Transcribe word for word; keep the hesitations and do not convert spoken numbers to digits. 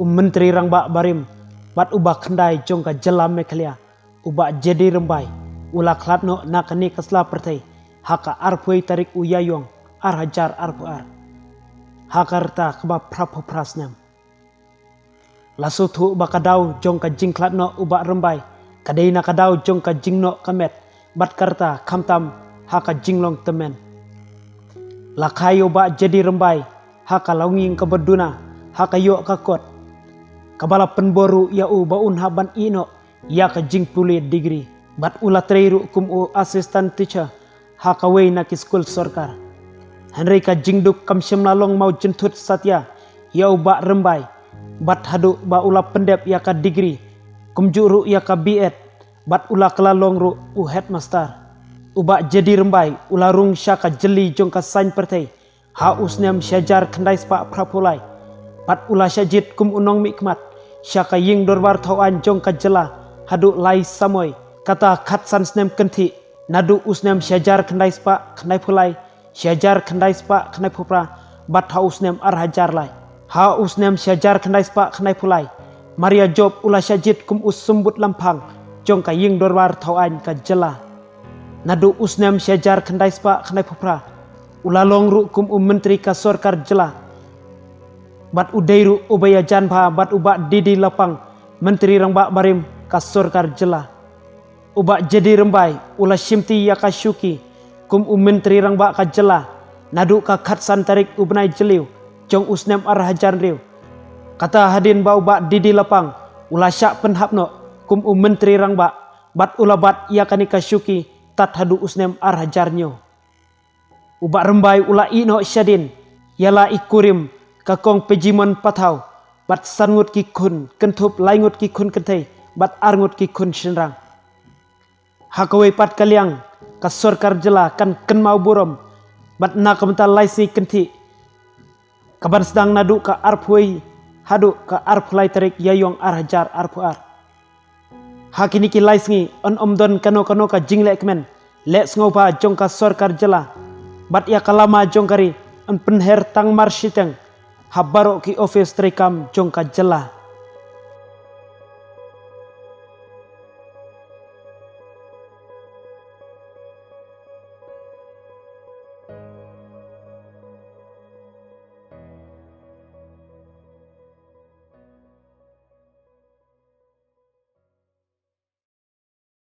U Myntri Rangbah barim bad uba khyndai jong ka jylla Meghalaya, u Bah J D Rymbai, u la khlad noh na kane ka sla pyrthei ha ka arphew tarik u Ïaïong ar hajar arphew ar, ha ka rta kaba phraphew phra snem. La sngewthuh ba ka daw jong ka jingkhlad noh u Bah Rymbai ka dei na ka daw jong ka jingnoh ka met bad ka rta, khamtam ha ka jinglong tymmen. La kha ïa u Bah J D Rymbai ha ka longïing kaba duna, ha ka ïoh ka kot, kaba la pynbor ruh ïa u ba un hap ban ïeh noh ïa ka jingpule degree, bad u la trei ruh kum u assistant teacher ha kawei na ki skul sorkar. Hynrei ka jingduk kam shym la long mawjynthut satia ïa u Bah Rymbai, bad haduh ba u la pyndep ïa ka degree, kumjuh ruh ïa ka B.Ed, bad u la kylla long ruh u headmaster. U Bah J D Rymbai u la rung sha ka jylli jong ka saiñ pyrthei ha u snem shi hajar khyndai spah phraphew lai, bad u la shah jied kum u nongmihkhmat sha ka ïing dorbar thaw aiñ jong ka jylla haduh lai samoi, kata khatsan snem kynthih, naduh u snem shi hajar khyndai spah khyndaiphew lai, shi hajar khyndai spah khyndaiphew phra, bad ha u snem ar hajar lai. Ha u snem shi hajar khyndai spah khyndaiphew lai, Maria Job u la shah jied kum u symbud lamphang jong ka ïing dorbar thaw aiñ ka jylla. Naduh u snem shi hajar khyndai spah khyndaiphew phra, u la long ruh kum u myntri ka sorkar jylla, bad u dei ruh uba ïajan bha bad u Bah D D Lapang, Myntri Rangbah barim ka sorkar jylla. U Bah J D Rymbai u la shimti ïa ka shuki kum u Myntri Rangbah ka jylla naduh ka khatsan tarik u bnai Jylliew jong u snem ar hajar hynriew. Kata hadien ba u Bah D D Lapang u la shah pynhap noh kum u Myntri Rangbah, bad u la bat ïa kane ka shuki tad haduh u snem ar hajar hynñiew. U Bah Rymbai u la ïeh noh shadien ïa la i kurim, ka Kong Pejimon Pathaw, bad san ngut ki khun, kynthup lai ngut ki khun kynthei bad ar ngut ki khun shynrang. Ha kawei pat ka liang, ka sorkar jylla kan kynmaw burom bad na ka bynta lai sngi kynthih, kaban sdang naduh ka arphew haduh ka arphew lai tarik Ïaïong ar hajar arphew ar. Ha kine ki lai sngi yn ym don kano kano ka jinglehkmen leh sngewbha jong ka sorkar jylla, bad ïa ka lama jong ka ri yn pynher tang mar shiteng ha baroh ki ophis treikam jong ka jylla.